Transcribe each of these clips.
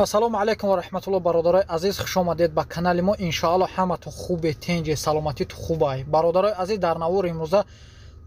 Ассалому алайкум ва раҳматуллоҳ, бародарои азиз, хуш омадед ба канали мо. Иншоаллоҳ, ҳаматон хубе, тинҷе, саломатитон хубай. Бародарои азиз, дар навори имрӯза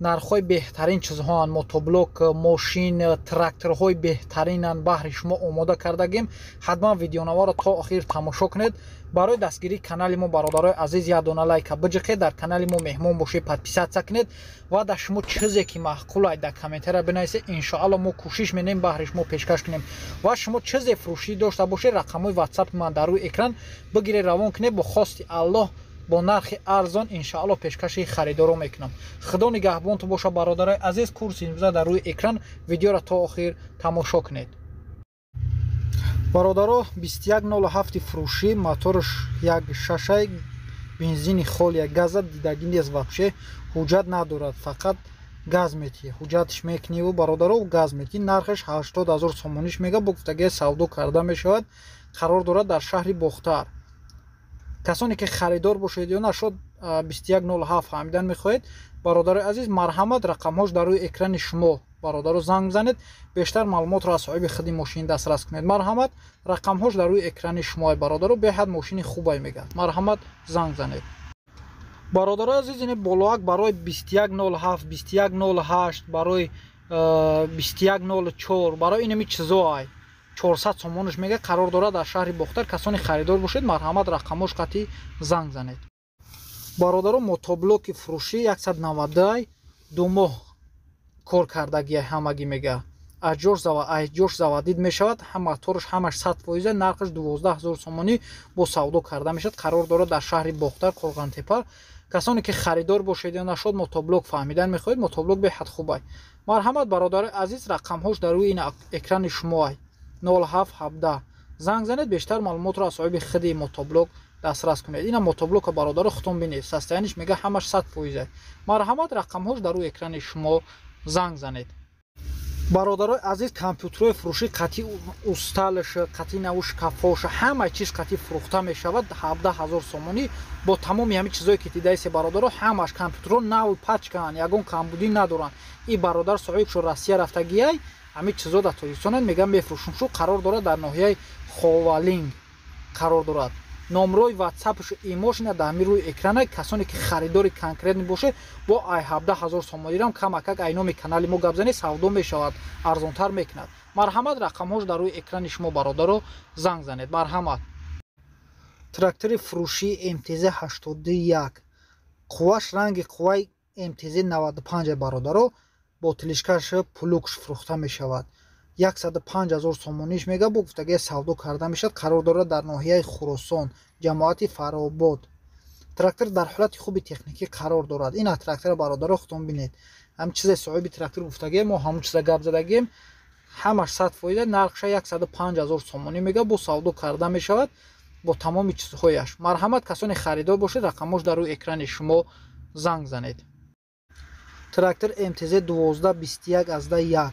нархҳои беҳтарин чизҳоанд: мотоблок, мошин, тракторҳои беҳтаринанд баҳри шумо омода кардагим. Ҳатман видеонаворо то охир тамошо кунед. Барои дастгирии канали мо, бародарои азиз, як дона лайка биҷиқед, дар канали мо меҳмон бошед, подписаться кунед ва дар шумо чизе ки маъқулай, дар комментария бинависед. Иншоалло, мо кӯшиш менем, баҳри шумо пешкаш кунем. Ва шумо чизе фурӯшӣ дошта бошед, рақамҳои ватсапи ман дар рӯи экран, бигиред, равон кунед. Бо хости Аллоҳ, бо нархи арзон, иншоалло, пешкаши харидоро мекунам. Худо нигаҳбонтон боша, бародарои азиз. Курси имрӯза дар рӯи экран, видеоро то охир тамошо кунед. Бародаро, 2107 фурӯшӣ, моторш 1,6, бензини холия, газа дидагӣ нест вообще, ҳуҷҷат надорад, фақат газ метиҳ, ҳуҷҷатш мекуниву, бародаро, газ метиҳ. Нархаш 80 000 сомониш мега, бо гуфтагии савдо карда мешавад. Қарор дорад дар шаҳри Бохтар. Касоне ки харидор бошед ё нашод 2107 фаҳмидан мехоҳед, бародарои азиз, марҳамат, рақамҳош дар рӯи экрани шумо, бародаро, занг бизанед, бештар маълумотро аз соҳиби худи мошин дастрас кунед. Марҳамат, рақамҳош дар рӯи экрани шумо, бародаро. Беҳад мошини хубай мегӯяд. Марҳамат, занг занед. Бародарои азиз, ин болоак барои 2107, 2108, барои 2104, барои инами чизоай 400 сомонаш мега. Қарор дорад дар шаҳри Бохтар. Касоне харидор бошед, марҳамат, рақамҳош қатъи занг занед. Бародаро, мотоблоки фурӯшӣ 190, 2 моҳ кор кардагия ҳамагӣ мега, аҷош заводить мешавад, моторш ҳамаш 100%, нархаш 12 000 сомонӣ, бо савдо карда мешавад. Қарор дорад дар шаҳри Бохтар, Қурғонтепа. Касоне ки харидор бошед ё нашод мотоблок фаҳмидан мехоҳед, мотоблок беҳад хубай. Марҳамат, бародарои азиз, рақамҳош дар рӯи ин экрани шумоай, 0717 занг занед, бештар маълумотро аз соҳиби худи мотоблок дастрас кунед. Ина мотоблока, бародаро, худтон бинед, состояние ш мега ҳамаш 100%. Марҳамат, рақамҳош дар рӯи экрани шумо, занг занед. Бародарои азиз, компютерҳои фурӯшӣ қатъи усталаш, қатъи наву шкафош, ҳама чиз қатъи фурӯхта мешавад, 17 000 сомонӣ, бо тамоми ҳамин чизое ки дидаисе, бародаро. Ҳамаш компютерҳо нав, пачкаанд, ягон камбудӣ надоранд. И бародар соҳибшо Россия рафтагиай, ҳамин чизо дар Тоҷикистонанд, мегӯям, мефурӯшум. Шу қарор дорад дар ноҳияи Ховалинг қарор дорад. Номрои ватсапшу имошина дар ҳамин рӯи экрана. Касоне ки харидори конкретный бошед, бо ай 17 000 сомонирам камакак ай номи канали мо гап занед, савдо мешавад, арзонтар мекунад. Марҳамат, рақамҳош дар рӯи экрани шумо, бародаро, занг занед, марҳамат. Трактори фурӯшии МТЗ 81, қувваш ранги қувваи МТЗ 95, бародаро, бо тележка ш, плуг ш фурӯхта мешавад. 105 000 сомониш мега, бо гуфтагия савдо карда мешавад. Қарор дорад дар ноҳияи Хуросон, ҷамоати Фаробод. Трактор дар ҳолати хуби техникӣ қарор дорад. Ина трактора, бародаро, худтон бинед. Ҳам чизе соҳиби трактор гуфтагием, мо ҳамон чиза гап задагием, ҳамаш 100%. Нархша 105 000 сомонӣ мега, бо савдо карда мешавад, бо тамоми чизҳояш. Марҳамат, касоне харидор бошед, рақамҳош дар рӯи экрани шумо, занг занед. Трактор МТЗ 1221 азда 1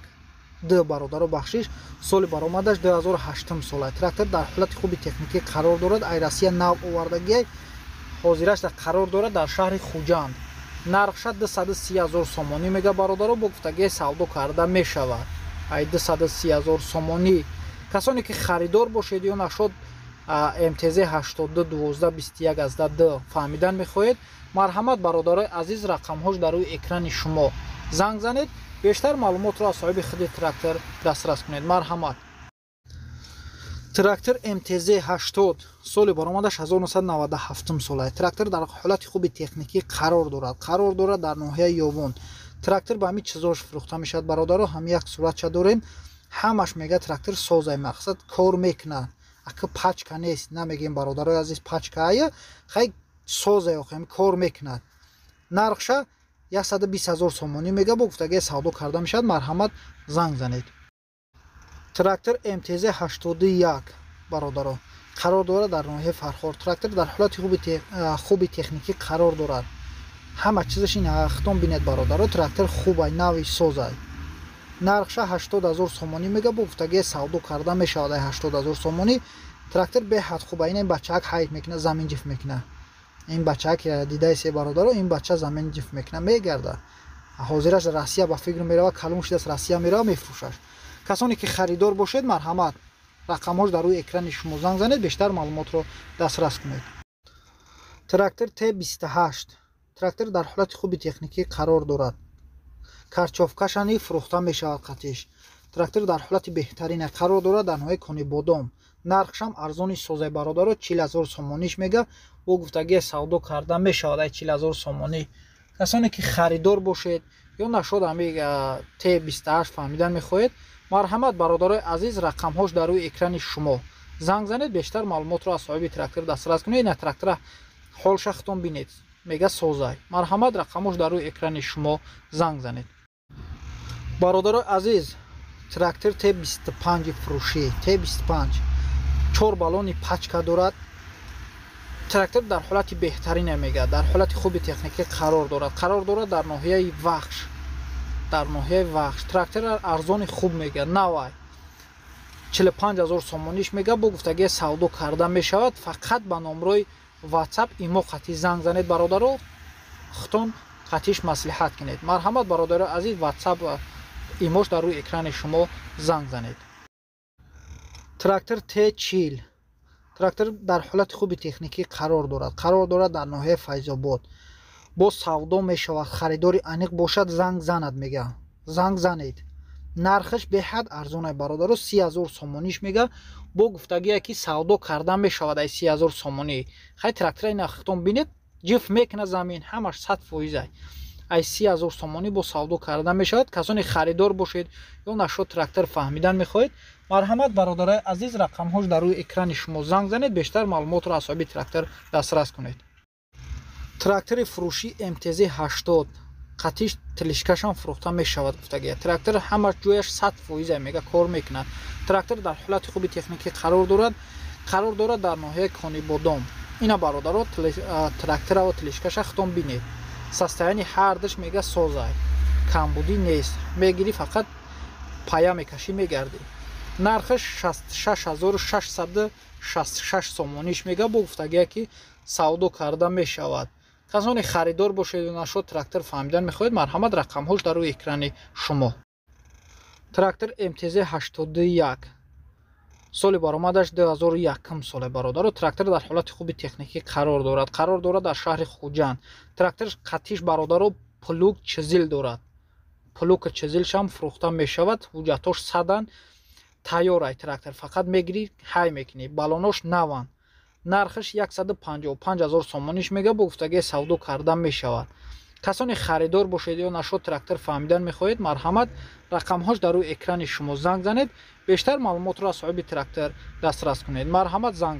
д, бародаро, бахшиш, соли баромадаш 2008 сола. Трактор дар ҳолати хуби техникӣ қарор дорад, ай Россия нав овардагиай, ҳозираш қарор дорад дар шаҳри Хуҷанд. Нархша 230 000 сомонӣ мега, бародаро, бо гуфтагиай савдо карда мешавад. Ай 230 000 сомонӣ, касоне ки харидор бошед ё нашод МТЗ 82 12 21 азда д фаҳмидан мехоҳед, марҳамат, бародарои азиз, рақамҳош дар рӯи экрани шумо, занг занед, бештар маълумотро аз соҳиби худи трактор дастрас кунед. Марҳамат. Трактор МТЗ 80, соли баромадаш 1997 сола. Трактор дар ҳолати хуби техникӣ қарор дорад. Қарор дорад дар ноҳияи Ёвон. Трактор ба ҳамин чизош фурӯхта мешавад, бародаро. Ҳам як суратча дорем, ҳамаш мега трактор созай, мақсад, кор мекунад, ака пачка нест намегем, бародарои азиз, пачкая хай созай, охем кор мекунад. Нархша 120 000 сомонӣ мега, бо гуфтагия савдо карда мешавад. Марҳамат, занг занед. Трактор МТЗ 81, бародаро, қарор дорад дар ноҳияи Фархор. Трактор дар ҳолати хуби техникӣ қарор дорад, ҳама чизаш ин худтон бинед, бародаро. Трактор хубай, нави созай. Нархша 80 000 сомонӣ мега, бо гуфтагия савдо карда мешавад. Ай 80 000 сомонӣ трактор беҳад хуба. Ин бачаак ҳайт мекунад, замин ҷиф мекунад. Ин бачаак дидаисе, бародаро, ин бача замин ҷиф мекунад, мегарда. Ҳозираш Россия ба фикр мерава, калон шудааст, Россия мерава, мефурӯшаш. Касоне ки харидор бошед, марҳамат. Рақамҳош дар рӯи экрани шумо, занг занед, бештар маълумотро дастрас кунед. Трактор Т28. Трактор дар ҳолати хуби техникӣ қарор дорад. Корчовкашани фурӯхта мешавад қатиш. Трактор дар ҳолати беҳтарине, қарор дорад дар ноҳияи Конибодом. Нархшам арзони созай, бародаро, 40 000 сомониш мега, бо гуфтагии савдо карда мешавад ай 40 000 сомонӣ. Касоне ки харидор бошед ё нашод ҳами Т28 фаҳмидан мехоҳед, марҳамат, бародарои азиз, рақамҳош дар рӯи экрани шумо, занг занед, бештар маълумотро аз соҳиби трактор дастрас кунед. Ина трактора ҳолша худтон бинед, мега созай. Марҳамат, рақамҳош дар рӯи экрани шумо, занг занед. Бародарои азиз, трактор Т25 фурӯшӣ. Т25 чор баллони пачка дорад. Трактор дар ҳолати беҳтарине, мега дар ҳолати хуби техникӣ қарор дорад. Қарор дорад дар ноҳияи Вахш, дар ноҳияи Вахш. Трактор арзони хуб, мега навай, 45 000 сомониш мега, бо гуфтагии савдо карда мешавад. Фақат ба номрои WhatsApp, имо қатӣ занг занед, бародаро, худтон қатиш маслиҳат кунед. Марҳамат, бародарои азиз, WhatsApp, имош дар рӯи экрани шумо, занг занед. Трактор Т40. Трактор дар ҳолати хуби техникӣ қарор дорад. Қарор дорад дар ноҳияи Файзобод. Боз савдо мешавад, харидори аниқ бошад, занг занад, мега занг занед. Нархаш беҳад арзонай, бародаро, 30 000 сомониш мега, бо гуфтагие ки савдо карда мешавад ай 30 000 сомонӣ. Хай, трактора ина худтон бинед, ҷиф мекуна замин, ҳамаш 100%-ай. Ай 30 000 сомонӣ бо савдо карда мешавад. Касоне харидор бошед ё нашод трактор фаҳмидан мехоҳед, марҳамат, бародарои азиз, рақамҳош дар рӯи экрани шумо, занг занед, бештар маълумотро аз соҳиби трактор дастрас кунед. Трактори фурӯшӣ МТЗ 80, қатиш тележкашам фурӯхта мешавад гуфтагия. Трактор ҳама ҷояш 100%, мега кор мекунад. Трактор дар ҳолати хуби техникӣ қарор дорад. Қарор дорад дар ноҳияи Конибодом. Ина, бародаро, тракторава тележкаша худтон бинед. Состояние ҳардаш мега созай, камбудӣ нест. Мегирӣ, фақат пая мекашӣ, мегардӣ. Нархаш 66 666 сомониш мега, бо гуфтагия ки савдо карда мешавад. Касоне харидор бошеду нашод трактор фаҳмидан мехоҳед, марҳамат, рақамҳош дар рӯи экрани шумо. Трактор МТЗ 81, соли баромадаш 2001 соле, бародаро. Трактор дар ҳолати хуби техникӣ қарор дорад. Қарор дорад дар шаҳри Хуҷанд. Трактор қатиш, бародаро, плуг чизил дорад. Плуг чизилшам фурӯхта мешавад. Ҳуҷҷатош садан тайёр ай трактор, фақат мегирӣ, ҳай мекунӣ. Балонош наванд. Нархаш 155 000 сомониш мега, бо гуфтагии савдо карда мешавад. Касоне харидор бошед ё нашод трактор фаҳмидан мехоҳед, марҳамат, рақамҳош дар рӯи экрани шумо, занг занед, бештар маълумотро аз соҳиби трактор дастрас кунед. Марҳамат, занг занед.